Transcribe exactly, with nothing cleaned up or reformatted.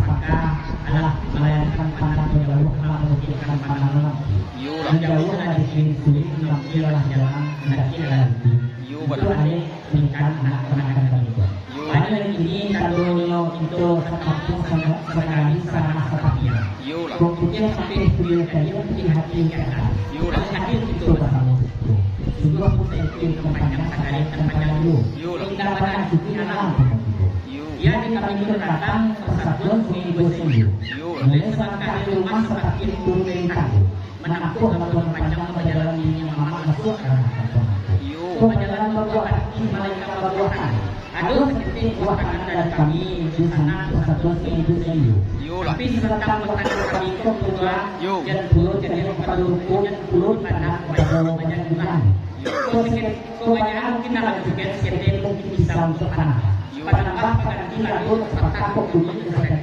Maka alah malayangkan pandang manjauah, alah mamikirkan pandang mananti. Iyolah. Manjauah lah di kiri sulik, mananti lah jalan, mandaki lah itu. Iyo, itu batua. Alek pernikahan anak kamanakan kami ko. Iyo. Hanya kini tandonyo kito sakampuang sa-, sagali saramah sapakian. Iyolah. Kok putiah sampai putiah kayu, putiah hati yang ada. Iyolah. Hanya hadir kito basamo. Sungguah pun saikir kampanjang, sakali kampanjang dulu. Iyolah. Indah bana suci alam pun kito. Iyo. Jadi kami pun datang persatuan Sungai Dua Singgu. Iyo. Mulai salangkah dari rumah sapakian turun dari tangga. Manampuah labuah panjang, bajalan di nan mamak masuak ka ranah kampuang. Iyo. Ko bajalan babuah kaki, malainkan babuah tangan. Ado saketek buah tangan dari kami, di sanak persatuan Sungai Dua Singgu. Iyolah. Tapi satantang buah tangan kami ko, Tuan, iyo, jan pulo cadiak kapado rupo, jan pulo dipandang kapado badan urang. Iyo. Ko saketek Ko banyak mungkin nan diajukan, saketek mungkin bisa untuak panambah. Iyo. Panambah paganti labuah, sapatah kok kulik, sapatah